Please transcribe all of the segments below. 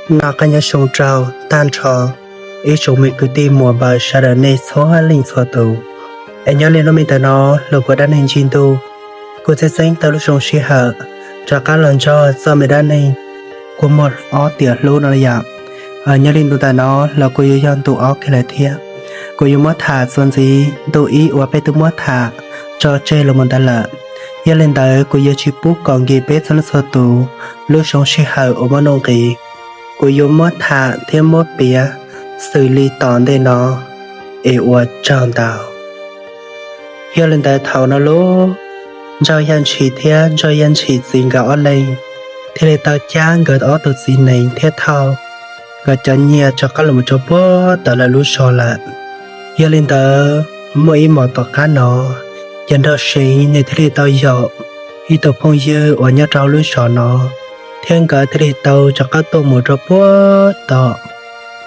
Noj qab nyob zoo rau tag nrho ib tsoom me kwv tij muam npawg sawv daws nej txhua leej txhua tus. Es nyob li hnub me ntawm no los kuv dab neeg Ntsig Ntuj kuj txeeb txeeb tau lub zoo sij hawm rov qab los nrog txoj me dab neeg kua muag ob tiam hlub no yom. Nyob li ntu ntawm no los kuj yuav yog ntu ob kiag lawm thiab. Kuv yuav muab tham txuas ntxiv ntu ib uas peb twb muab tham tso tseg los mus ntawd lawm. Yog li ntawd kuv yuav tsis pub kom nkim peb txhua leej txhua tus lub zoo sij hawm uas muaj nuj nqis. Kuv yuav muab tham thiab muab piav xws li tom ntej no es ua tsaug ntau. Yog li ntawd thaum no lub Nraug Yaj Ntshis thiab Nraug Yaj Ntshis txiv nkawd ob leeg thiaj li tau cab nkawd ob tug txiv nees thiab thauj nkawd cov nyiaj rov qab los mus rau puag tom lawv lub zos lawm. Yog li ntawd muaj ib hmos tom qab no, ces Nraug Seev nws thiaj li tau yaum ib tug phooj ywg uas nyob rau lub zos no, thiab nkawd thiaj li tau rov qab tuaj mus rau puag tom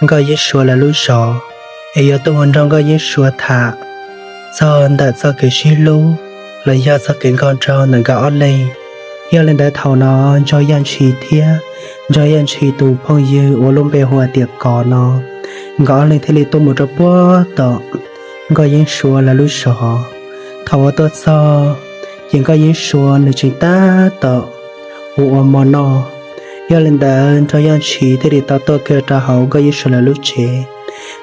Nkauj Yeeb Suav lawv lub zos, es yuav tuaj mus nrog Nkauj Yeeb Suav tham txog ntawm txoj kev sib hlub los yog txoj kev nkauj nraug ntawm nkawd ob leeg. Yog li ntawd thaum no Nraug Yaj Ntshis thiab Nraug Yaj Ntshis tus phooj ywg uas lub npe hu ua Tiam Kos no, nkawd ob leeg thiaj li tuaj mus rau puag tom Nkauj Yeeb Suav lawv lub zos. Thaum uas tuaj txog, ces Nkauj Yeeb Suav nws tseem tab tom ua ua mov noj. Yog li ntawd Nraug Yaj Ntshis thiaj li tau tuaj kiag rau hauv Nkauj Yeeb Suav lawv lub tsev,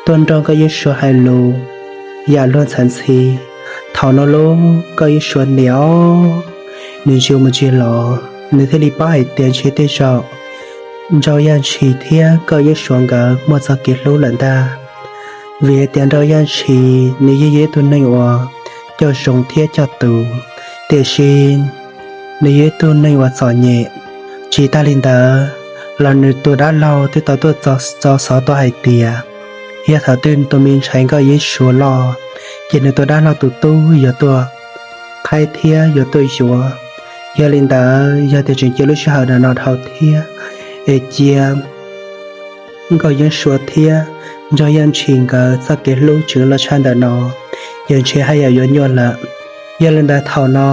tuaj nrog Nkauj Yeeb Suav hais lus yam luag ntxhi ntxhi. Thaum no lub Nkauj Yeeb Suav niam os, nws ntsia mus ntsia los nws thiaj li paub hais tias ntshe tej zaum Nraug Yaj Ntshis thiab Nkauj Yeeb Suav nkawd muaj txoj kev hlub lawm ntag. Vim hais tias Nraug Yaj Ntshis nws yeej yog ib tug neeg uas coj zoo thiab coj tus, tiam sis nws yog ib tug neeg uas txom nyem. Tsis tas li ntawd los nws tus dab laug twb tau tuaj txo xov tuaj hais tias yog thaum twg tus me ntxhais Nkauj Yeeb Suav loj, ces nws tus dab laug tus tub yuav tuaj qhaib thiab yuav tuaj yuav. Yog li ntawd yog tias tseem cia lub sij hawm ntawm no dhau thiab, es cia Nkauj Yeeb Suav thiab Nraug Yaj Ntshis nkawd txoj kev hlub tseem los tshaj ntawm no, ces ntshe haj yam yuav nyuaj lawm. Yog li ntawd thaum no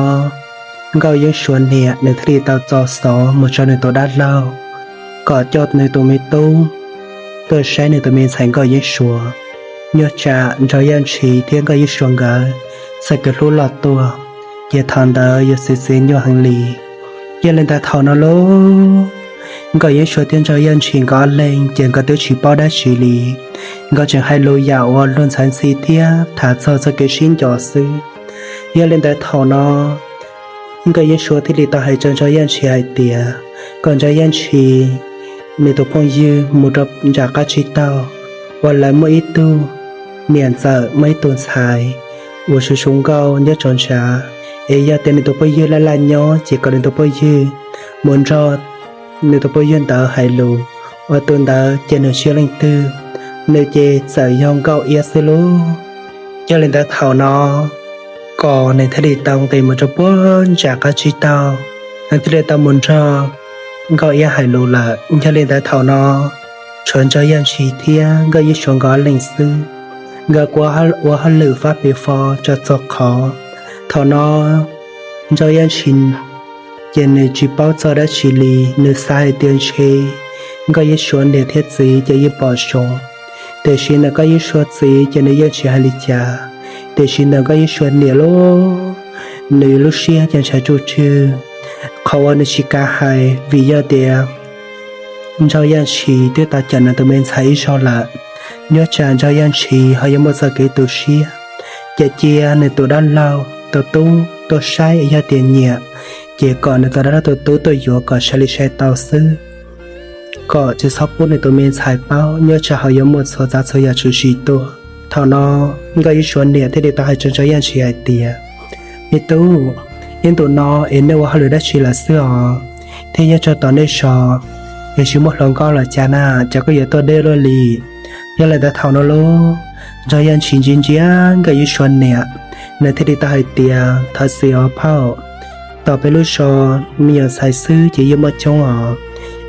Nkauj Yeeb Suav niam nws thiaj li tau txo xov mus rau nws tus dab laug kom coj nws tus me tub tuaj saib nws tus me ntxhais Nkauj Yeeb Suav. Nyob tsam Nraug Yaj Ntshis thiab Nkauj Yeeb Suav nkawd txoj kev hlub loj tuaj, ces thaum ntawd yuav txiv txiv nyuaj heev li. Yog li ntawd thaum no lub Nkauj Yeeb Suav thiab Nraug Yaj Ntshis nkawd ob leeg ces nkawd twb tsis paub dab tsi li. Nkawd tseem hais lus yam uas luag ntxhi ntxhi thiab tham txog txoj kev sib nco xwb. Yog li ntawd thaum no Nkauj Yeeb Suav thiaj li tau hais rau Nraug Yaj Ntshis hais tias kom Nraug Yaj Ntshis nws tus phooj ywg mus rau nram qab tsib taug uas lawv muaj ib tug niam ntxawm muaj ib tug ntxhais uas su su nkauj nyob tsaus ntshav, es yog tias nws tus phooj ywg laj laj nyob ces kom nws tus phooj ywg mus nrog nws tus phooj ywg ntawd hais lus, uas tus ntawd ces nws tsis yog leej twg, nws ces txawm yog Nkauj Iab xwb lauj. Yog li ntawd thaum no Kos nws thiaj li tau nqis mus rau puag nram qab tsib taug, nws thiaj li tau mus nrog Nkauj Iab hais lus lawm. Yog li ntawd thaum no tshuav Nraug Yaj Ntshis thiab Nkauj Yeeb Suav nkawd ob leeg xwb, nkawd kuj ua hauj lwm fab pem fo tso txog qhov. Thaum no Nraug Yaj Ntshis ces nws tsis paub txog dab tsi li, nws xav hais tias ntshe Nkauj Yeeb Suav niam thiab txiv ces yeej pom zoo, tiam sis ntawm Nkauj Yeeb Suav txiv ces nws yeej tsis hais li cas, tiam sis ntawm Nkauj Yeeb Suav niam lauj, nws lub siab ces ntshai tsuj tswg. Qhov uas nws tsis kam hais vim yog tias Nraug Yaj Ntshis twb tau cawm nws tus me ntxhais ib zaug lawm, nyob tsam Nraug Yaj Ntshis ho yuav muaj txoj kev tu siab, ces cia nws tus dab laug tus tub tuaj saib, yog tias nyiam ces kom nws tus dab laug tus tub tuaj yuav kom sai li sai tau xwb, kom tsis txhob pub nws tus me ntxhais paub, nyob tsam ho yuav muaj txhua tsav txhua yam tshwm sim tuaj. Thaum no Nkauj Yeeb Suav niam thiaj li tau hais rau Nraug Yaj Ntshis hais tias, me tub, ib ntus no es nej ua hauj lwm dab tsi lawm xwb os, thiab nyob rau tom nej zos es tsis muaj hluas nkauj los cas na, cas koj yuav tuaj deb luaj li. Yog li ntawd thaum no lauj, Nraug Yaj Ntshis ntsia ntsia Nkauj Yeeb Suav niam, nws thiaj li tau hais tias, thov txim os phauj, Tom peb lub zos me nyuam ntxhais xwb ces yeej muaj coob os,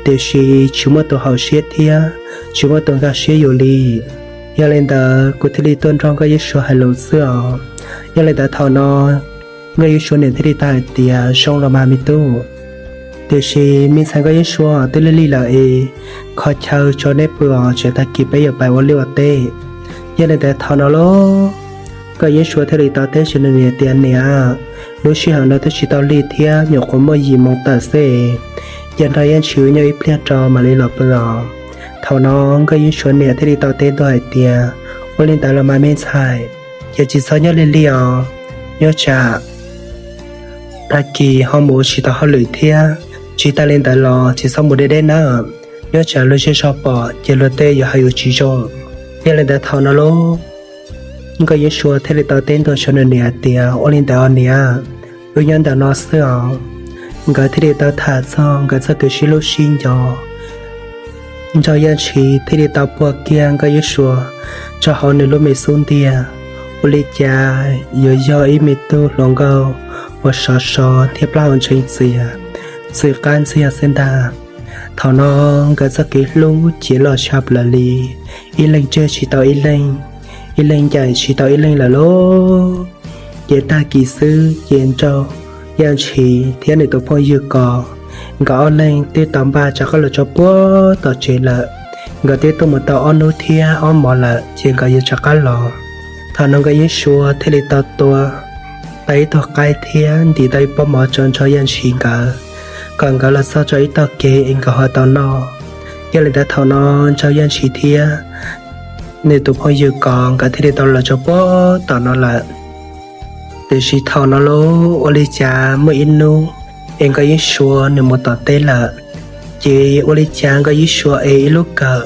tiam sis tsis muaj tus haum siab thiab tsis muaj tus nkag siab yus li. Yog li ntawd kuv thiaj li tuaj nrog Nkauj Yeeb Suav hais lus xwb os. Yog li ntawd thaum no Nkauj Yeeb Suav niam thiaj li tau hais tias, Zoo los mas me tub, tiam sis me ntxhais Nkauj Yeeb Suav twb lig lig lawm es kho chaw tso neb pw os, tsam tag kis peb yuav pais ua liaj ua teb. Yog li ntawd thaum no los Nkauj Yeeb Suav thiaj li tau teb rau nws niam tias, Niam, lub sij hawm no twb tsis tau lig thiab nyuam qhuav muaj yim moos tawm xwb, cia nrog Yaj Ntshis nyob ib pliag rau mam li los pw os. Thaum no Nkauj Yeeb Suav niam thiaj li tau teb ntua hais tias, Ua li ntawd los mas me ntxhais, ces tsis txhob nyob lig lig os, nyob tsam tag kis ho mus tsis tau hauj lwm thiab. Tsis tas li ntawd los tsis txhob mus deb deb nawb, nyob tsam luag zej zog pom ces luag tej yuav hais yus tsis zoo. Yog li ntawd thaum no los Nkauj Yeeb Suav thiaj li tau teb ntua rau nws niam hais tias, Ua li ntawd os niam, wb nyob ntawm no xwb os. Nkawd thiaj li tau tham txog nkawd txoj kev sib hlub sib nco. Nraug Yaj Ntshis thiaj li tau puag kiag Nkauj Yeeb Suav rau hauv nws lub me xub ntiag. Ua li cas yuav yog ib me tub hluas nkauj uas sov sov thiab plaub hau ntsees txias, txwm qab ntxiag xwb ntag. Thaum no nkawd txoj kev hlub ces loj tshaj plaws li, ib leeg tseg tsis tau ib leeg, ib leeg ncaim tsis tau ib leeg lawm lauj. Ces tag kis xwb ces nraug Yaj Ntshis thiab nws tus phooj ywg Kos, nkawd ob leeg twb tau npaj rov qab los rau puag tom tsev lawm. Nkawd twb tuaj mus tau ob hnub thiab ob hmos lawm ces nkawd yuav rov qab los. Thaum no Nkauj Yeeb Suav thiaj li tau tua tau ib tug qaib thiab ntim tau ib pob mov rau nraug Yaj Ntshis nkawd, kom nkawd los txog rau ib tog kev es nkawd ho tau noj. Yog li ntawd thaum no nraug Yaj Ntshis thiab nws tus phooj ywg Kos nkawd thiaj li tau los rau puag tom no lawm. Tiam sis thaum no los ua li cas muaj ib hnub es Nkauj Yeeb Suav nws mus tom teb lawm, ces ua li cas Nkauj Yeeb Suav ev ib lub kawm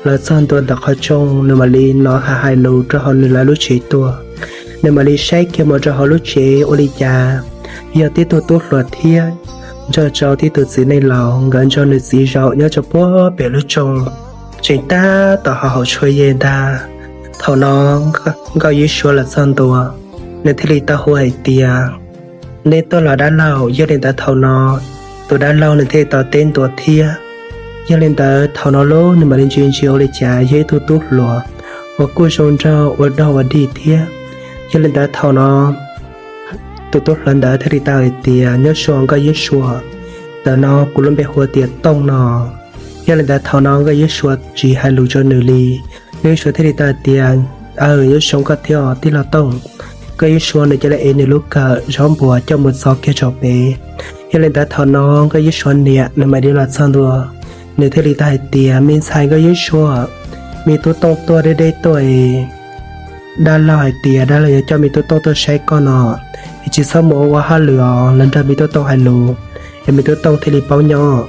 los txog ntua ntawm qhov rooj, nws mam li hnov hais hais lus rau hauv nws lawv lub tsev tuaj. Nws mam li saib kiag mus rau hauv lub tsev ua li cas yog tib tug tub hluas thiab nrog rau tib tug txiv neej laus, nkawd nrog nws txiv zaum nyob rau puag pem lub rooj, tseem tab tom ho haus tshuaj yej ntag. Thaum no Nkauj Yeeb Suav los txog ntua, nws thiaj li tau hu hais tias, Neb tuaj los dab laug? Yog li ntawd thaum no tus dab laug nws thiaj li tau teb ntua thiab. Yog li ntawd thaum no los nws mam li ntsia ntsia ua li cas yog ib tug tub hluas uas kuj zoo nraug ua dog ua dig thiab. Yog li ntawd thaum no tus tub hluas ntawd thiaj li tau hais tias, Nyob zoo Nkauj Yeeb Suav, ntawm no kuv lub npe hu tias Tooj no. Yog li ntawd thaum no Nkauj Yeeb Suav tsis hais lus rau nws li. Nkauj Yeeb Suav thiaj li tau hais tias, Aw, nyob zoo koj thiab os tij laug Tooj. Nkauj Yeeb Suav nws cia li ev nws lub kawm zaub npuas coj mus txov kiag rau pem. Yog li ntawd thaum no Nkauj Yeeb Suav niam nws mam li los txog ntua, nws thiaj li tau hais tias, Me ntxhais Nkauj Yeeb Suav, me tub Tooj tuaj deb deb tuaj es dab laug hais tias dab laug yuav coj me tub Tooj tuaj saib koj no, es tsis txhob mus ua ua hauj lwm os, los nrog me tub Tooj hais lus, es me tub Tooj thiaj li paub nyob.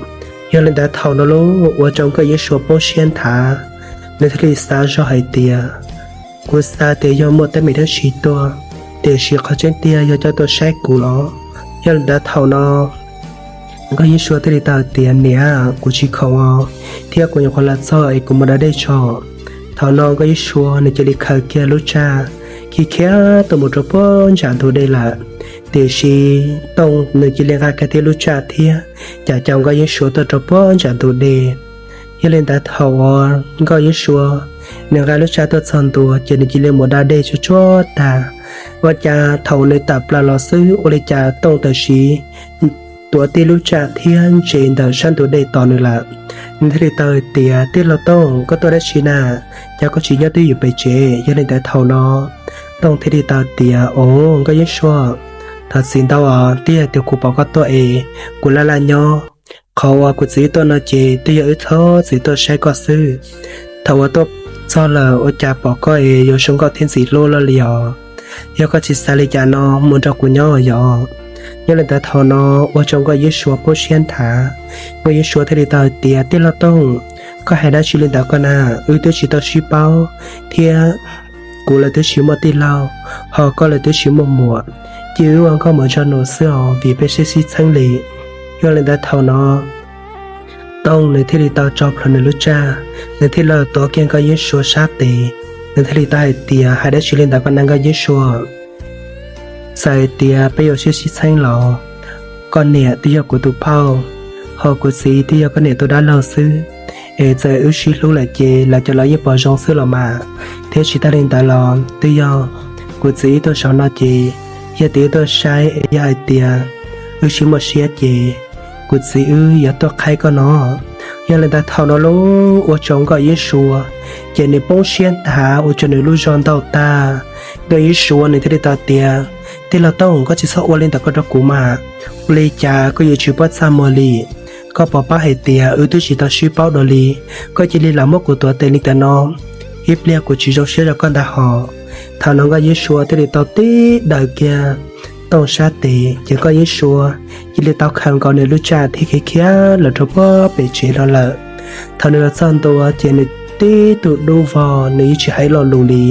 Yog li ntawd thaum no los ua rau Nkauj Yeeb Suav poob siab nthav, nws thiaj li xav zog hais tias, Kuv xav tias yog muaj teeb meem dab tsi tuaj, tiam sis qhov tseeb tiag yog coj tuaj saib kuv los? Yog li ntawd thaum no Nkauj Yeeb Suav thiaj li tau hais tias, Niam, kuv tsis khoom os, thiab kuv nyuam qhuav los txog es kuv mus da dej tso. Thaum no Nkauj Yeeb Suav nws cia li khaws kiag lub tsaj khiav khiav tuaj mus rau puag ntsam ntug dej lawm. Tiam sis Tooj nws cia li nqa kiag thiab lub tsaj thiab caum caum Nkauj Yeeb Suav tuaj rau puag ntsam ntug dej. Yog li ntawd thaum uas Nkauj Yeeb Suav nws nqa lub tsaj tuaj txog ntua ces nws cia li mus da dej tsuag tsuag tag. Ua cas thaum nws tawm plaws los xwb ua li cas Tooj tam sim tuav tib lub tsaj thiab ntsia ntawm sab ntug dej tos nws lawm. Nws thiaj li tau hais tias, Tij laug Tooj, koj tuaj dab tsi na? Cas koj tsis nyob twj ywm pem tsev? Yog li ntawd thaum no Tooj thiaj li tau hais tias, Os Nkauj Yeeb Suav, thov txim ntau os, twb yog tias kuv pom koj tuaj es kuv laj laj nyob. Qhov uas kuv txiv tuaj no ces twb yog wb txhob txwm tuaj saib koj xwb. Thaum uas tuaj txog lawm ua cas pom koj es yuav zoo nkauj thiab ntxim hlub loj li os. Yog koj tsis xav li cas no mus nrog kuv nyob yom. Yog li ntawd thaum no ua rau Nkauj Yeeb Suav poob siab nthav. Nkauj Yeeb Suav thiaj li tau hais tias, Tij laug Tooj, koj hais dab tsi li ntawd koj na? Wb twb tsis tau sib paub thiab kuv lawv twb tsis muaj tij laug, ho koj lawv twb tsis muaj muam, cia wb ua nkauj muam nraug nus xwb os, vim peb sib sib txheeb li. Yog li ntawd thaum no Tooj nws thiaj li tau tso plhuav nws lub tsaj, nws thiaj li tuav kiag Nkauj Yeeb Suav sab tes. Nws thiaj li tau hais tias, Hais dab tsi li ntawd koj na Nkauj Yeeb Suav? Txawm hais tias peb yuav sib sib txheeb los koj niam twb yog kuv tus phauj, ho kuv txiv twb yog koj niam tus dab laug xwb. Es txawm wb sib hlub lawm ces lawv cov laus yeej pom zoo xwb los mas. Thiab tsis tas li ntawd los twb yog kuv txiv wb tuaj saum no ces yog tias wb tuaj saib es yog hais tias wb sib muaj siab ces kuv txiv wb yuav tuaj qhaib koj no. Yog li ntawd thaum no lub ua rau Nkauj Yeeb Suav ces nws poob siab nthav ua rau nws lub zog ntaug tag. Nkauj Yeeb Suav nws thiaj li tau tias, Tij laug Tooj, koj tsis txhob ua li ntawd koj rau kuv mas. Ua li cas koj yuav tsis paub txaj muag li? Koj puas paub hais tias wb twb tsis tau sib paub dua li, koj cia li lam muab kuv tuav tes li ntawm no, ib pliag kuv tsis zoo siab rau koj ntag hos. Thaum no Nkauj Yeeb Suav thiaj li tau tib daws kiag Tooj sab tes ces Nkauj Yeeb Suav cia li tau khaws nkaus nws lub tsaj thiab khiav khiav los rau puag pem tsev los lawm. Thaum nws los txog ntua ces nws tib tug dub vog, nws yeej tsis hais ib lo lus li.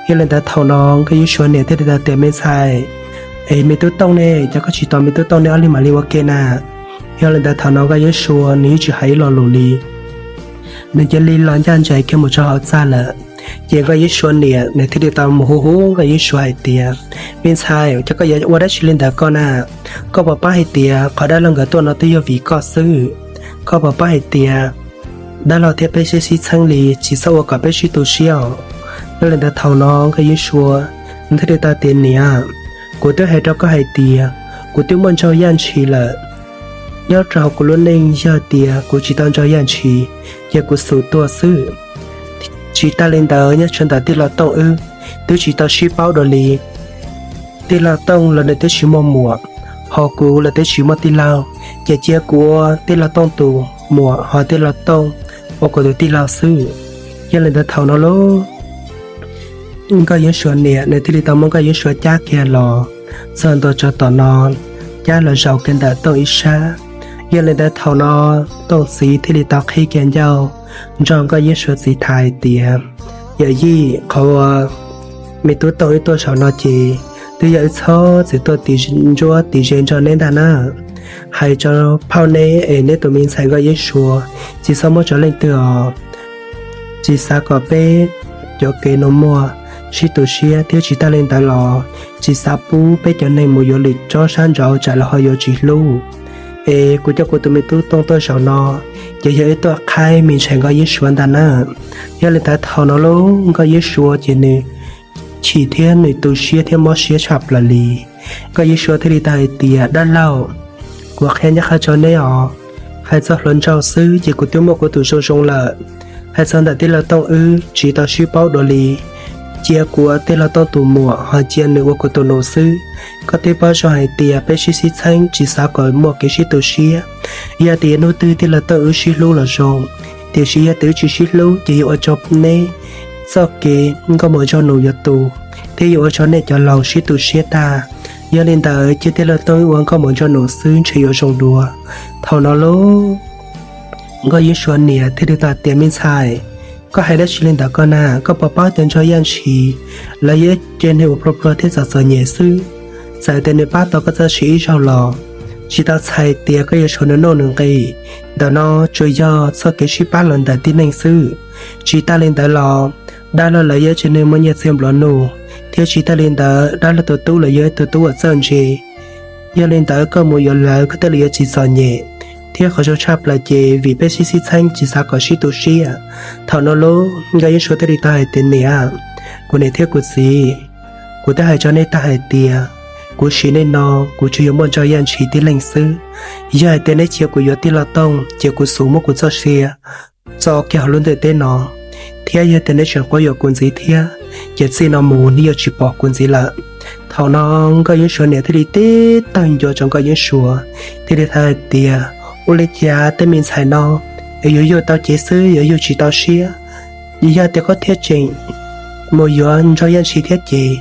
Yog li ntawd thaum no Nkauj Yeeb Suav niam thiaj li tau tias, Me ntxhais, es me tub Tooj ne, cas koj tsis tos me tub Tooj nej ob leeg mam li ua ke na? Yog li ntawd thaum no Nkauj Yeeb Suav nws yeej tsis hais ib lo lus li, nws cia li los ncaj nraim kiag mus rau hauv txaj lawm. Ces Nkauj Yeeb Suav niam nws thiaj li tau mus hu hu Nkauj Yeeb Suav hais tias, Me ntxhais, cas koj yuav ua dab tsi li ntawd koj na? Koj puas paub hais tias qhov dab laug nkawd tuaj no twb yog vim koj xwb? Koj puas paub hais tias dab laug thiab peb sib sib txheeb li, tsis txhob ua kom peb sib tu siab os. Yog li ntawd thaum no Nkauj Yeeb Suav nws thiaj li tau tias, Niam, kuv twb hais rau koj hais tias kuv twb muaj Nraug Yaj Ntshis lawm. Nyob rau hauv kuv lub neej yog tias kuv tsis tau Nraug Yaj Ntshis ces kuv xum tuag xwb. Tsis tas li ntawd nyob tshuav ntawm tij laug Tooj wb twb tsis tau sib paub dua li. Tij laug Tooj los nws twb tsis muaj muam, ho kuv los twb tsis muaj tij laug, ces cia kuv ua tij laug Tooj tus muam ho tij laug Tooj ua kuv tus tij laug xwb. Yog li ntawd thaum no lauj, Nkauj Yeeb Suav niam nws thiaj li tau muab Nkauj Yeeb Suav cab kiag los txog ntua rau tom no, cab los zaum kiag ntawm Tooj ib sab. Yog li ntawd thaum no Tooj txiv thiaj li tau qhib kiag ncauj nrog Nkauj Yeeb Suav txiv tham hais tias, Yawm yij, qhov uas me tub Tooj wb tuaj saum no ces twb yog wb txhob txwm tuaj tim nruab tim ze nrog neb ntag na. Hais rau phauj neb es neb tus me ntxhais Nkauj Yeeb Suav tsis txhob muab rau leej twg os. Tsis xav kom peb cov kev no muaj sib tu siab thiab tsis tas li ntawd los tsis xav pub peb cov neeg mus yuav lwm tsob sab nraud tsam lawv ho yuav tsis hlub. Es kuv coj kuv tus me tub Tooj tuaj saum no ces yog wb tuaj qhaib me ntxhais Nkauj Yeeb Suav ntag na. Yog li ntawd thaum no lauj, Nkauj Yeeb Suav ces nws chim thiab nws tu siab thiab mob siab tshaj plaws li. Nkauj Yeeb Suav thiaj li tau hais tias, Dab laug, kuv qhia ncaj qha rau neb os, hais txog hluas nraug xwb ces kuv twb muaj kuv tus zoo zoo lawm. Hais txog ntawm tij laug Tooj wb tsis tau sib paub dua li, cia kuv ua tij laug Tooj tus muam ho cia nws ua kuv tus nus xwb. Koj twb paub zoo hais tias peb sib sib txheeb tsis xav kom muaj kev sib tu siab. Yog tias hnub twg tij laug Tooj wb sib hlub los zoo, tiam sis yog tias wb tsis sib hlub ces yuav ua rau neb txoj kev nkauj muam nraug nus yuav tu, thiab yuav ua rau nej cov laus sib tu siab tag. Yog li ntawd cia tij laug Tooj wb ua nkauj muam nraug nus xwb ntshe yuav zoo dua. Thaum no lauj, Nkauj Yeeb Suav niam thiaj li tau tias, Me ntxhais, koj hais dab tsi li ntawd koj na? Koj puas paub tias Nraug Yaj Ntshis lawv yog ib co neeg uas pluag pluag thiab txom txom nyem xwb. Txawm tias nws pab tau koj txoj sia ib zaug los tsis tau txhais tias koj yuav tshuav nws nuj nws nqis. Ntawm no tsuas yog txoj kev sib pab los ntawm tib neeg xwb. Tsis tas li ntawd los dab laug lawv yog ib tsev neeg muaj nyiaj txiag nplua nuj, thiab tsis tas li ntawd dab laug tus tub los yog ib tug tub uas txawj ntse. Yog li ntawd koj mus yuav lawv koj thiaj li yuav tsis txom nyem, thiab qhov zoo tshaj plaws ces vim peb sib sib txheeb tsis xav kom sib tu siab. Thaum no lauj, Nkauj Yeeb Suav thiaj li tau hais tias, Niam, kuv niam thiab kuv txiv, kuv twb hais rau nej tag hais tias kuv sim neej no kuv tsuas yuav muaj Nraug Yaj Ntshis tib leeg xwb. Yog hais tias neb cia kuv yuav tij laug Tooj ces kuv xub muab kuv txoj sia tso kiag hauv lub ntiaj teb no, thiab yog tias neb tseem quab yuam kuv ntxiv thiab ces txij no mus nej yuav tsis pom kuv ntxiv lawm. Thaum no Nkauj Yeeb Suav niam thiaj li teb tawg ncua rau Nkauj Yeeb Suav, thiaj li tau hais tias, Ua li cas tej me ntxhais no es yuav yug tau cev xwb yuav yug tsis tau siab? Yog tias koj thiaj tseem mus yuav Nraug Yaj Ntshis thiab ces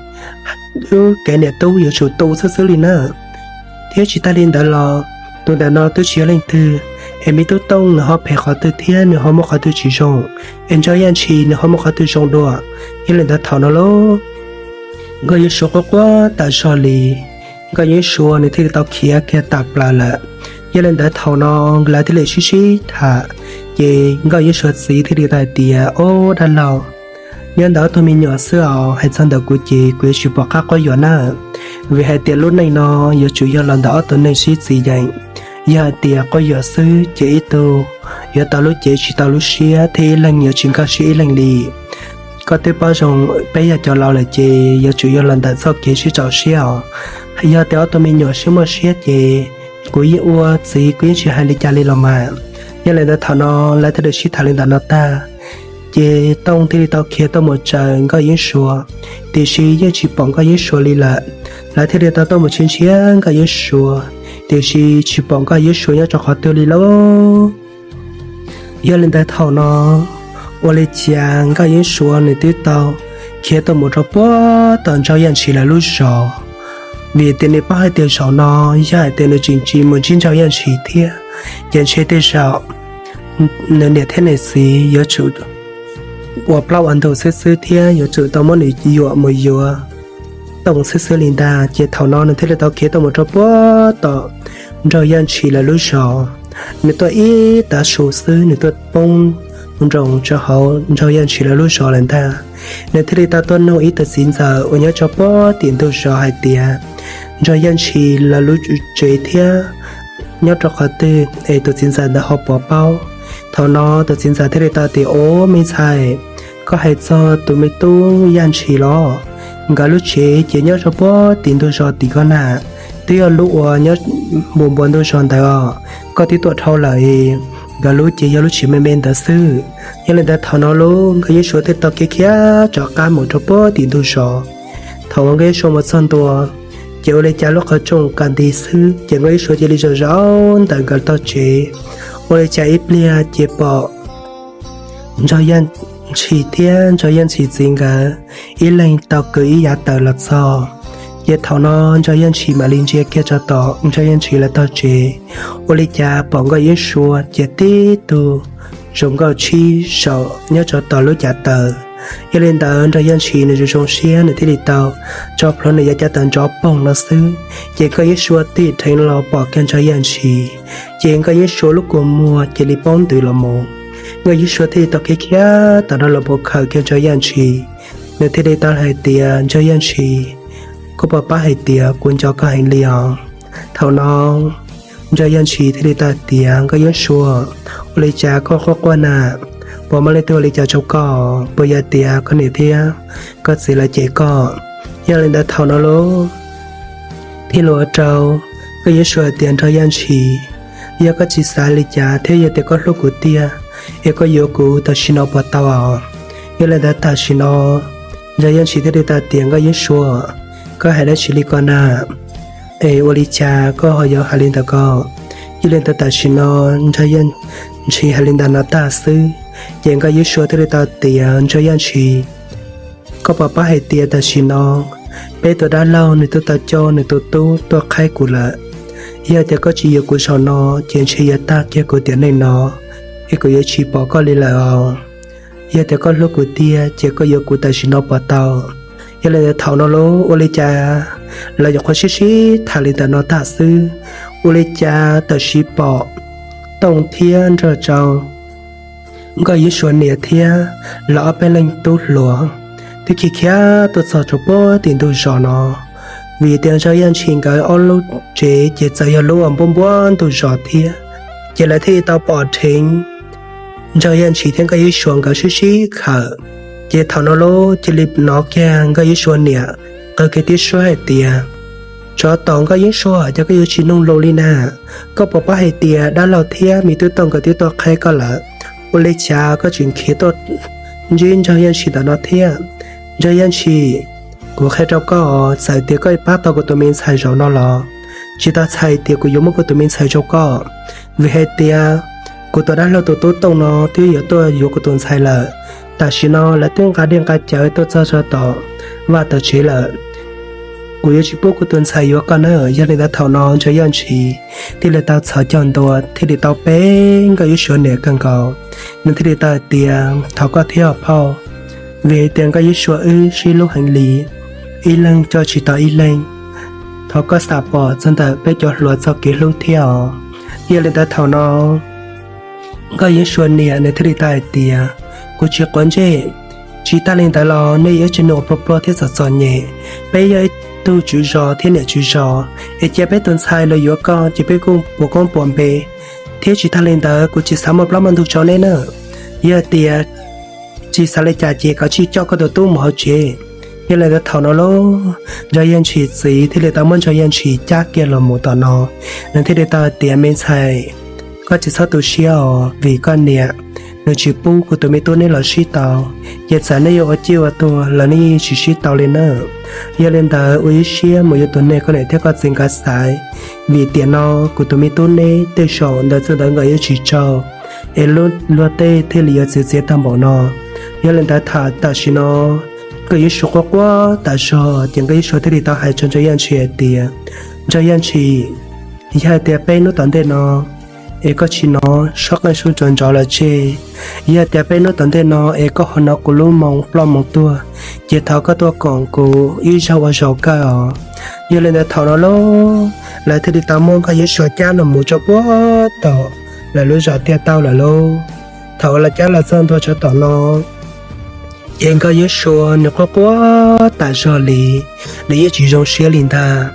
wb kev niam tub yuav tsum tu xwb xwb li na. Thiab tsis tas li ntawd los tus ntawm no twb tsis yog leej twg, es me tub Tooj nws ho phem qhov twg thiab nws ho muaj qhov twg tsis zoo, es Nraug Yaj Ntshis nws ho muaj qhov twg zoo dua? Yog li ntawd thaum no lauj, Nkauj Yeeb Suav quaj quaj tas zog li. Nkauj Yeeb Suav nws thiaj li tau khiav kiag tawm plaws lawm. Yog li ntawd thaum no lawv thiaj li sib sib tham, ces Nkauj Yeeb Suav txiv thiaj li tau hais tias, Ob dab laug, nyob ntawm ob tug me nyuam xwb os, hais txog ntawm kuv ces kuv yuav tsis pom qab quab yuam na. Vim hais tias lub neej no yuav tsum yog los ntawm ob tug neeg sib txiv yeem. Yog hais tias quab yuam xwb ces ib tug yuav tau lub cev tsis tau lub siab thiab ib leeg yuav tsis nkag siab ib leeg li. Koj twb paub zoo, peb yog cov laus lawm ces yuav tsum yog los ntawm txoj kev sib txaus siab os. Yog tias ob tug me nyuam sib muaj siab ces kuv yeej ua txiv kuv yeej tsis hais li cas li los mas. Yog li ntawd thaum no lawv thiaj li sib tham li ntawm no tag, ces Tooj thiaj li tau khiav tuaj mus tsaws Nkauj Yeeb Suav, tiam sis yeej tsis pom Nkauj Yeeb Suav li lawm. Lawv thiaj li tau tuaj mus tshia ntsia Nkauj Yeeb Suav, tiam sis tsis pom Nkauj Yeeb Suav nyob rau qhov twg li lauj. Yog li ntawd thaum no, ua li cas Nkauj Yeeb Suav nws twb tau khiav tuaj mus rau puag tom Nraug Yaj Ntshis lawv lub zos, vim tias nws paub hais tias zaum no yog hais tias nws tseem tsis mus ntsib Nraug Yaj Ntshis thiab, ces ntshe tej zaum nws niam thiab nws txiv yuav tsum ua plaub ua ntug xwb xwb thiab yuav tsum tau muab nws yuam mus yuav Tooj xwb xwb li ntag. Ces thaum no nws thiaj li tau khiav tuaj mus rau puag tom Nraug Yaj Ntshis lawv lub zos. Nws tuaj ib tav su xwb nws tuaj poob nroos rau hauv Nraug Yaj Ntshis lawv lub zos lawm ntag. Nws thiaj li tau tuaj nug ib tug txiv ntxawm uas nyob rau puag tim ntug zos hais tias Nraug Yaj Ntshis lawv lub tsev thiab nyob rau qhov twg es tus txiv ntxawm ntawd ho puas paub. Thaum no tus txiv ntxawm thiaj li tau tias, Ov, me ntxhais, koj hais txog tus me tub Yaj Ntshis los? Nkawd lub tsev ces nyob rau puag tim ntug zos tim ko na, twb yog lub uas nyob npuas npuas ntug zos ntawd os. Koj twb tuaj dhau lawm, nkawd lub ces yog lub tsev me me ntawd xwb. Yog li ntawd thaum no lub Nkauj Yeeb Suav thiaj tau khiav khiav rov qab mus rau puag tim ntug zos. Thaum uas Nkauj Yeeb Suav mus txog ntua, ces ua li cas lub qhov rooj kaw nti xwb ces Nkauj Yeeb Suav cia li zaum zaum ntawm nkawd tog tsev. Ua li cas ib pliag ces pom Nraug Yaj Ntshis thiab Nraug Yaj Ntshis txiv nkawd ib leeg tau kwv ib yav taws los txog. Ces thaum no Nraug Yaj Ntshis mam li ntsia kiag rau tom Nraug Yaj Ntshis lawv tog tsev, ua li cas pom Nkauj Yeeb Suav ces tib tug zoo nkauj tshib zaum nyob rau tom lub cav taws. Yog li ntawd Nraug Yaj Ntshis nws zoo zoo siab nws thiaj li tau tso plhuav nws yav cav taws nrov poog no xwb, ces Nkauj Yeeb Suav tig dheev los pom kiag Nraug Yaj Ntshis, ces Nkauj Yeeb Suav lub kua muag cia li poob ntws los mus. Nkauj Yeeb Suav thiaj li tau khiav khiav tawm rau los mus khawm kiag Nraug Yaj Ntshis. Nws thiaj li tau hais tias, Nraug Yaj Ntshis, koj puas paub hais tias kuv nco koj heev li os? Thaum no Nraug Yaj Ntshis thiaj li tau tias, Nkauj Yeeb Suav, ua li cas koj quaj quaj na? Puas muaj leej twg ua li cas rau koj? Puas yog tias koj niam thiab koj txiv lawv cem koj? Yog li ntawd thaum no lub thiaj li ua rau Nkauj Yeeb Suav hais tias, Nraug Yaj Ntshis, yog koj tsis xav li cas thiab yog tias koj hlub kuv tiag, es koj yuav kuv tam sim no puas tau os? Yog li ntawd tam sim no Nraug Yaj Ntshis thiaj li tau tias, Nkauj Yeeb Suav, koj hais dab tsi li ko na? Es ua li cas koj ho yuav hais li ntawd ko? Yog li ntawd tam sim no Nraug Yaj Ntshis hais li ntawd no tag xwb, ces Nkauj Yeeb Suav thiaj li tau tias, Nraug Yaj Ntshis, koj puas paub hais tias tam sim no peb tus dab laug nws twb tau coj nws tus tub tuaj qhaib kuv lawm. Yog tias koj tsis yuav kuv zaum no, ces ntshe yuav tag kiag kuv tiam neej no, es kuv yuav tsis pom koj li lawm os. Yog tias koj hlub kuv tiag, ces koj yuav kuv tam sim no puas tau? Yog li ntawd thaum no lub ua li cas lawv nyuam qhuav sib sib tham li ntawm no tag xwb, ua li cas tam sim pom Tooj thiab nrog rau Nkauj Yeeb Suav niam thiab lawv ob peb leeg tub hluas twb khiav khiav tuaj txog rau puag tim ntug zos no. Vim tias Nraug Yaj Ntshis nkawd ob lub tsev ces txawm yog lub uas npuab npuab ntug zos thiab, ces lawv thiaj li tau pom dheev Nraug Yaj Ntshis thiab Nkauj Yeeb Suav nkawd sib sib khawm. Ces thaum no lub cia li hnov kiag Nkauj Yeeb Suav niam qw kiag tib suab hais tias, Tsov tom Nkauj Yeeb Suav, cas koj yuav tsis mloog lus li na? Koj puas paub hais tias dab laug thiab me tub Tooj nkawd twb tuaj qhaib koj lawm? Ua li cas koj tseem khiav tuaj ntsib Nraug Yaj Ntshis ntawm no thiab? Nraug Yaj Ntshis, kuv qhia rau koj, txawm tias koj pab tau kuv tus me ntxhais zaum no los tsis tau txhais tias kuv yuav muab kuv tus me ntxhais rau koj, vim hais tias kuv tus dab laug tus tub Tooj no twb yuav tuaj yuav kuv tus ntxhais lawm. Tam sim no lawv twb nqa dej nqa cawv tuaj txog rau tom vaj tom tsev lawm. Kuv yuav tsis pub kuv tus ntxhais yuav koj na. Yog li ntawd thaum no Nraug Yaj Ntshis thiaj li tau txhos caug ntua thiaj li tau pe Nkauj Yeeb Suav niam kawg nkaus. Nws thiaj li tau hais tias, Thov koj thiab os phauj, vim hais tias Nkauj Yeeb Suav wb sib hlub heev li, ib leeg coj tsis tau ib leeg. Thov koj xam pom txog ntawm peb cov hluas txoj kev hlub thiab os. Yog li ntawd thaum no Nkauj Yeeb Suav niam nws thiaj li tau hais tias, Kuv tsis quav ntsej. Tsis tas li ntawd los nej yog ib tsev neeg uas pluag pluag thiab txom txom nyem. Peb yog ib tug tswv zos thiab niam tswv zos, es cia peb tus ntxhais los yuav koj ces peb kuj puas koob puas npe, thiab tsis tag li ntawd kuv tsis xav muaj plaub muaj ntug rau neb na. Yog tias tsis xav li cas ces koj cia li coj koj tus tub mus hauv tsev. Yog li ntawd thaum no lauj, Ntsog Yaj Ntshis txiv thiaj li tau muab Ntsog Yaj Ntshis cab kiag los mus tom no. Nws thiaj li tau hais tias, me ntxhais, koj tsis txhob tu siab os, vim koj niam nws tsis pub kuv tus me tub neb los sib tau, ces txawm neb yuav ua ciaj ua tuag los neb yeej tsis sib tau li na. Yog li ntawd ua ib siab mus yuav tus neeg koj niam thiab koj txiv nkawd xaiv, vim tiam no kuv tus me tub neb tej zaum ntawd txog ntawd nkawd yuav tsis tsaug, es luag tej thiaj li yuav txiav txiav tag npaum no. Yog li ntawd thaum tam sim no Nkauj Yeeb Suav quaj quaj tas zog ces Nkauj Yeeb Suav thiaj li tau hais rau Ntsog Yaj Ntshis hais tias, Ntsog Yaj Ntshis, yog hais tias peb hnub tom ntej no es koj tsis hnov sab qeej sub ntov lawm tseg, yog hais tias peb hnub tom ntej no es koj ho hnov kuv lub moo ploj moo tuag, ces thov koj tuaj koom kuv ib zaug ua zaum kawg os. Yog li ntawd thaum no lauj, lawv thiaj li tau muab Nkauj Yeeb Suav cab los mus rau puag tom lawv lub zos tiaj tau lawm lauj. Thaum uas lawv cab los txog ntua rau tom no, ces Nkauj Yeeb Suav nws quaj quaj tas zog li, nws yeej tsis zoo siab li ntag.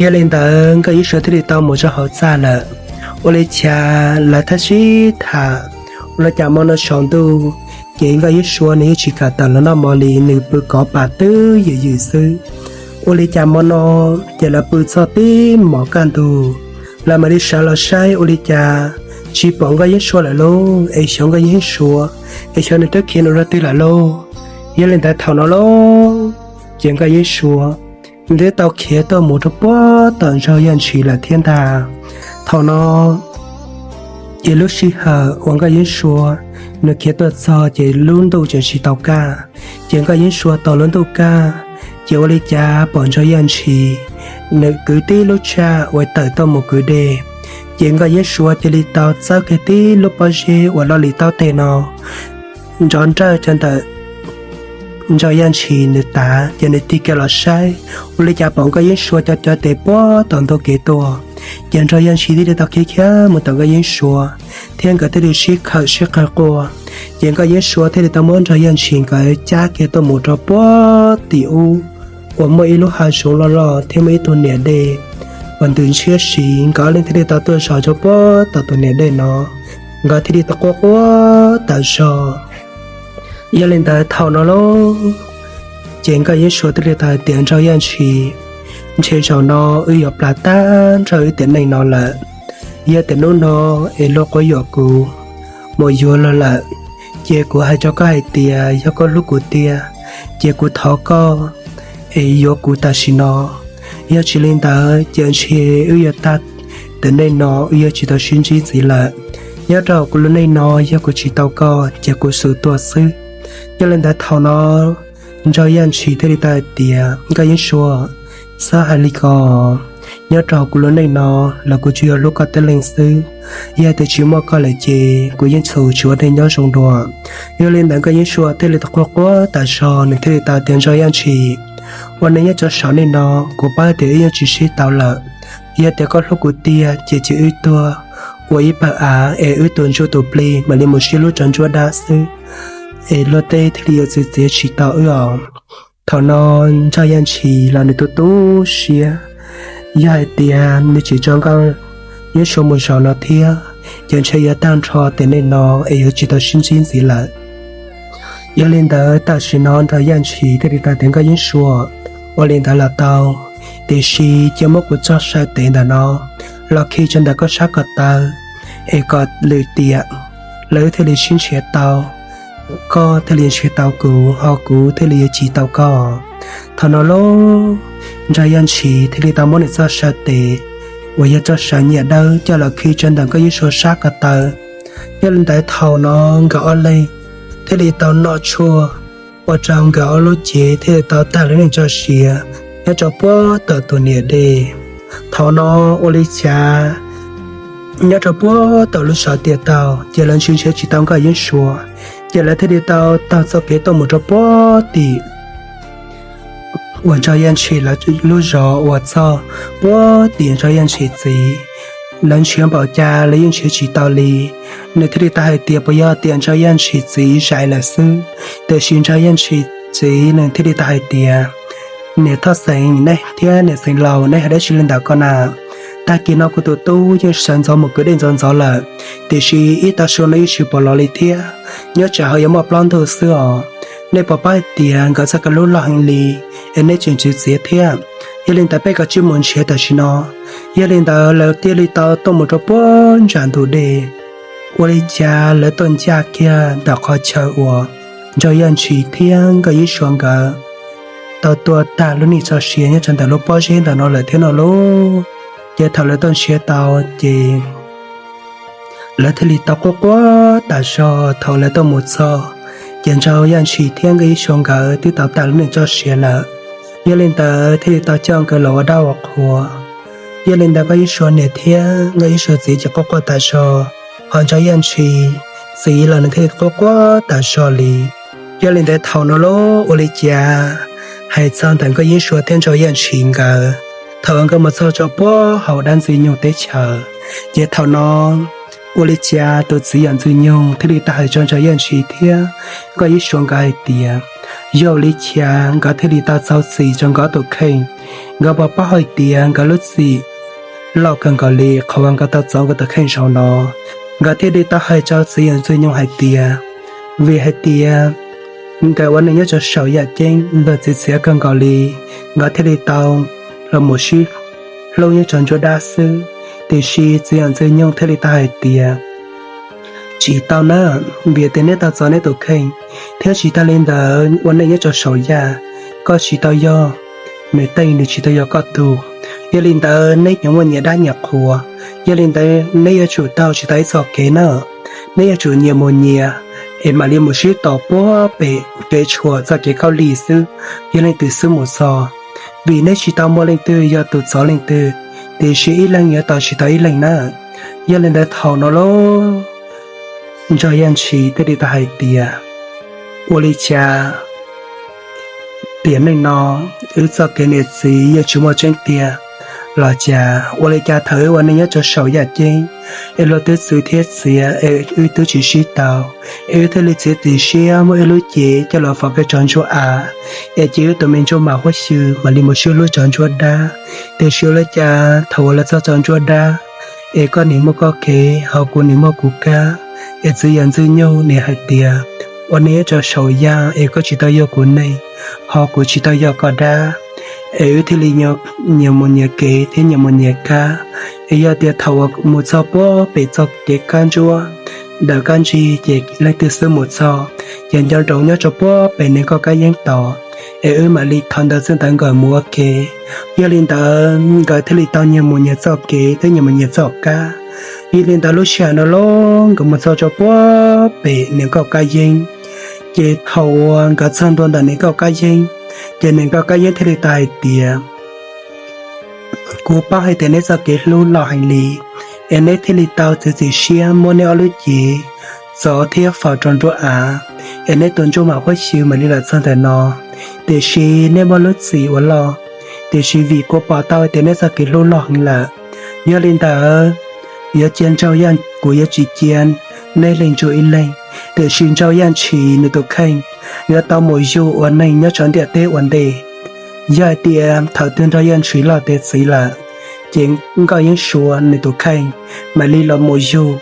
Yog li ntawd Nkauj Yeeb Suav thiaj li tau mus rau hauv txaj lawm. Ua li cas lawv tab sis tham, ua li cas hmo no tsaus ntuj ces Nkauj Yeeb Suav nws yeej tsis kam tawm los noj mov li, nws pw kov pam twb ywm ywm xwb. Ua li cas hmo no ces lawv pw txog tib mos kaj ntug, lawv mam li sawv los saib ua li cas tsis pom Nkauj Yeeb Suav lawm lauj. Es xyov Nkauj Yeeb Suav, es xyov nws twb khiav mus rau twg lawm lauj. Yog li ntawd thaum no lauj, ces Nkauj Yeeb Suav nws twb tau khiav tuaj mus rau puag tom Ntsog Yaj Ntshis lawm thiab ntag. Thaum no ces lub sij hawm uas Nkauj Yeeb Suav nws khiav tuaj txog ces lub ntuj tseem tsis tau kaj. Ces Nkauj Yeeb Suav tos lub ntuj kaj, ces ua li cas pom Ntsog Yaj Ntshis nws kwv tib lub tshaj uas tawm tuaj mus kwv dej. Ces Nkauj Yeeb Suav cia li tau txawb kiag tib lub pob zeb uas loj li taub teg no nrov nrawj rau ntawm Ntsog Yaj Ntshis nws tav, ces nws tig kiag los saib, ua li cas pom Nkauj Yeeb Suav cov cov tes puag tom ntug kev tuaj. Ces Ntsog Yaj Ntshis thiaj li tau khiav khiav mus tom Nkauj Yeeb Suav, thiab nkawd thiaj li sib khawm sib qawg quaj. Ces Nkauj Yeeb Suav thiaj li tau muab Ntsog Yaj Ntshis nkawd cab kiag tuaj mus rau puag tim ub uas muaj ib lub hav zoov loj loj thiab muaj ib tug niam dej uas ntws ntshiab si. Nkawd ob leeg thiaj li tau tuaj zaum rau puag tom tus niam dej no, nkawd thiaj li tau quaj quaj tas zog. Yog li ntawd thaum no lauj, ces Nkauj Yeeb Suav thiaj li tau hais tias, Ntsog Yaj Ntshis, ntshe zaum no wb yuav plam tag nrho wb tiam neej no lawm. Yog tias hnub no es luag quab yuam kuv mus yuav luag lawm, ces kuv hais rau koj hais tias yog koj hlub kuv tiag, ces kuv thov koj es yuav kuv tam sim no. Yog tsis li ntawd ces ntshe wb yuav tag tiam neej no wb yuav tsis tau sib ntsib ntxiv lawm. Nyob rau kuv lub neej no yog kuv tsis tau koj ces kuv xum tuag xwb. Yog li ntawd thaum no Ntsog Yaj Ntshis thiaj li tau hais tias, Nkauj Yeeb Suav, txhob hais li ko. Nyob rau kuv lub neej no los kuv tsuas yog hlub koj tib leeg xwb. Yog tias tsis muaj koj lawm ces kuv yeej xum tsis ua neej nyob zoo dua. Yog li ntawd Nkauj Yeeb Suav thiaj li tau quaj quaj tas zog, nws thiaj li tau tias, Ntsog Yaj Ntshis, ua neej nyob rau saum neej no kuv paub tias wb yeej tsis sib tau lawm. Yog tias koj hlub kuv tiag ces cia wb tuag ua ib pawg av es wb tus ntsuj tus plig mam li mus sib hlub rau ntsuab dab xwb, es luag tej thiaj li yuav txiav txiav tsis tau wb os. Thaum no Ntsog Yaj Ntshis los nws tu tu siab, yog hais tias nws tsis tso Nkauj Yeeb Suav mus zaum no thiab, ces ntshe yuav tag nrho tiam neej no es yuav tsis tau sib ntsib ntxiv lawm. Yog li ntawd tam sim no Ntsog Yaj Ntshis thiaj li tau tias, Nkauj Yeeb Suav, ua li ntawd los tau, tiam sis cia muab kuv txoj saw tes ntawm no los khi rau ntawm koj sab ko taw, es kom lwm tiam lawv thiaj li sib nrhiav tau, koj thiaj li nrhiav tau kuv, ho kuv thiaj li yuav chiv tau koj. Thaum no lauj, Ntsog Yaj Ntshis thiaj li tau muab nws txoj saw tes uas yog txoj saw nyiaj dawb coj los khi rau ntawm Nkauj Yeeb Suav sab ko taw. Yog li ntawd thaum no nkawd ob leeg thiaj li tau noj tshuaj, ua rau nkawd ob lub cev thiaj li tau tag lub neej txoj sia nyob rau puag tom tus niam dej. Thaum no ua li cas nyob rau puag tom lub zos tiaj tau ces lawv nrhiav nrhiav tsis tau Nkauj Yeeb Suav, ces lawv thiaj li tau taug txoj kev tuaj mus rau puag tim uas Ntsog Yaj Ntshis lawv lub zos uas txog puag tim Ntsog Yaj Ntshis txiv. Lawv nrhiav npaum cas lawv yeej nrhiav tsis tau li. Nws thiaj li tau hais tias puas yog tias Ntsog Yaj Ntshis txiv zais lawm xwb. Tiam sis Ntsog Yaj Ntshis txiv nws thiaj li tau hais tias Niam Thoj Xeem ne thiab niam Xeem Laus, neb hais dab tsi li ntawm ko na? Tag kis no kuv tus tub yeej sawv ntxov mus kwv dej ntxov ntxov lawm, tiam sis ib tag su no yeej tsis pom los li thiab, nyob tsam ho yuav muaj plaub ntug xwb os. Nej puas paub hais tias nkawd txoj kev hlub loj heev li, es neb tseem txwv txiav thiab. Yog li ntawd peb kav tsij mus nrhiav tam sim no. Yog li ntawd lawv thiaj li tau tuaj mus rau puag nram ntug dej. Ua li cas lawv tuaj ncaj kiag ntawm qhov chaw uas Ntsaug Yaj Ntshis thiab Nkauj Yeeb Suav nkawd tau tua tag lub neej txoj sia nyob rau ntawm lub pob zeb ntawm no lawm thiab no lauj. Ces thaum lawv tuaj nrhiav tau ces lawv thiaj li tau quaj quaj tas zog. Thaum lawv tuaj mus txog, ces Ntsaug Yaj Ntshis thiab Nkauj Yeeb Suav nkawd twb tau tag lub neej txoj sia lawm. Yog li ntawd thiaj li tau coj nkawd los ua dab ua qhua. Yog li ntawd Nkauj Yeeb Suav niam thiab Nkauj Yeeb Suav txiv ces quaj quaj tas zog, ho Ntsaug Yaj Ntshis txiv los nws thiaj li quaj quaj tas zog li. Yog li ntawd thaum no lauj, ua li cas hais txog ntawm Nkauj Yeeb Suav thiab Ntsaug Yaj Ntshis nkawd, thaum uas nkawd mus txog rau puag hauv dab Ntxwg Nyoog teb chaws, ces thaum no ua li cas tus txiv yawm Ntxwg Nyoog thiaj li tau hais rau Ntsaug Yaj Ntshis thiab Nkauj Yeeb Suav nkawd hais tias, yog ua li cas nkawd thiaj li tau txo txim rau nkawd tus kheej. Nkawd puas paub hais tias nkawd lub txim loj kawg nkaus li qhov uas nkawd tau txo nkawd tus kheej zaum no. Nkawd thiaj li tau hais rau txiv yawm Ntxwg Nyoog hais tias, vim hais tias nkawd ua neej nyob rau saum yaj ceeb, luag txwv txiav kawg nkaus li, nkawd thiaj li tau los mus sib hlub nyob rau ntsuab dab xwb. Tiam sis txiv yawm Ntxwg Nyoog thiaj li tau hais tias, tsis tau na, vim tias neb tau txo neb tus kheej, thiab tsis tas li ntawd ua neej nyob rau saum yaj, koj tsis tau yog nws teej, nws tsis tau yog koj tug. Yog li ntawd neb nyias muaj nyias dab nyias qhua. Yog li ntawd neb yuav tsum taug tsis tau ib txoj kev na, neb yuav tsum nyias mus nyias, es mam li mus sib tos puag pem kev tshuam txoj kev khaub lig xwb, yog leej twg xub mus txog. Vim neb tsis tau muaj leej twg yog tus txov leej twg, tiam sis ib leeg yuav tos tsis tau ib leeg na. Yog li ntawd thaum no lauj, Ntsaug Yaj Ntshis thiaj li tau hais tias, ua li cas tiam neej no wb txoj kev niam txiv yeej tsis muaj tseeb tiag los cas? Ua li cas thaum wb ua neej nyob rau saum yaj ceeb, es luag twb txwv thiab txiav es wb twb tsis sib tau, es wb thiaj li txiav txim siab muab wb lub cev coj los faus kiag rau ntsuab av, es cia wb tus me ntsuj mam huab xyw mam li mus sib hlub rau ntsuab dab. Tiam sis ua li cas thaum uas lawv txog rau ntsuab dab, es koj nim muaj koj kev, ho kuv nim muaj kuv kab, es txiv yawm Ntxwg Nyoog nim hais tias, ua neej nyob rau saum yaj es koj tsis tau yog kuv neej, ho kuv tsis tau yog koj dab, es wb thiaj li nyias mus nyias kev thiab nyias mus nyias kab. Es yog tias thaum uas mus txog puag pem txoj kev kab ntsuab ntawm kab ntsig ces leej twg xub mus txog, ces nco ntsoov nyob rau puag pem nees nkauj kab yeeb tos, es wb mam li thov ntawv txij ntawv nkawm mus ua ke. Yog li ntawd nkawd thiaj li tau nyias mus nyias txoj kev thiab nyias mus nyias txoj kab. Yog li ntawd lub sij hawm no lauj, nkawd mus txog rau puag pem nees nkauj kab yeeb. Ces thaum uas nkawd txog ntua ntawm nees nkauj kab yeeb, ces nees nkauj kab yeeb thiaj li tau hais tias, kuv paub hais tias neb txoj kev hlub loj heev li, es neb thiaj li tau txiav txim siab muab neb ob lub cev txov thiab faus rau nruab av, es neb tus ntsuj mam huab xyw mam li los txog ntawm no. Tiam sis neb muaj lub txim uas loj, tiam sis vim kuv pom tau hais tias neb txoj kev hlub loj heev lawm, yog li ntawd yuav cia Ntsaug Yaj, kuv yuav tsis cia neb leej ntsuj ib leeg, tiam sis Ntsaug Yaj Ntshis nws tus kheej yuav tau mus yug ua neeg nyob rau ntiaj teb ua ntej. Yog hais tias thaum twg Ntsaug Yaj Ntshis loj tiav txiv lawm, ces Nkauj Yeeb Suav nws tus kheej mam li los mus yug.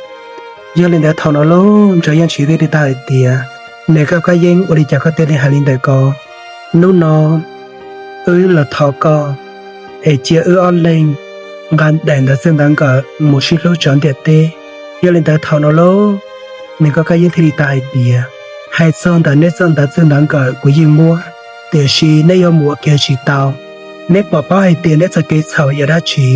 Yog li ntawd thaum no lauj, Ntsaug Yaj Ntshis thiaj li tau hais tias, nees nkauj kab yeeb, ua li cas koj thiaj li hais li ntawd ko? Hnub no wb los thov koj es cia wb ob leeg nqa daim ntawv txij ntawv nkawm mus sib hlub rau ntiaj teb. Yog li ntawd thaum no lauj, nees nkauj kab yeeb thiaj li tau hais tias, hais txog ntawm neb txoj ntawv txij ntawv nkawm kuv yeej muab, tiam sis neb yuav mus ua ke tsis tau. Neb puas paub hais tias neb txoj kev txhaum yog dab tsi?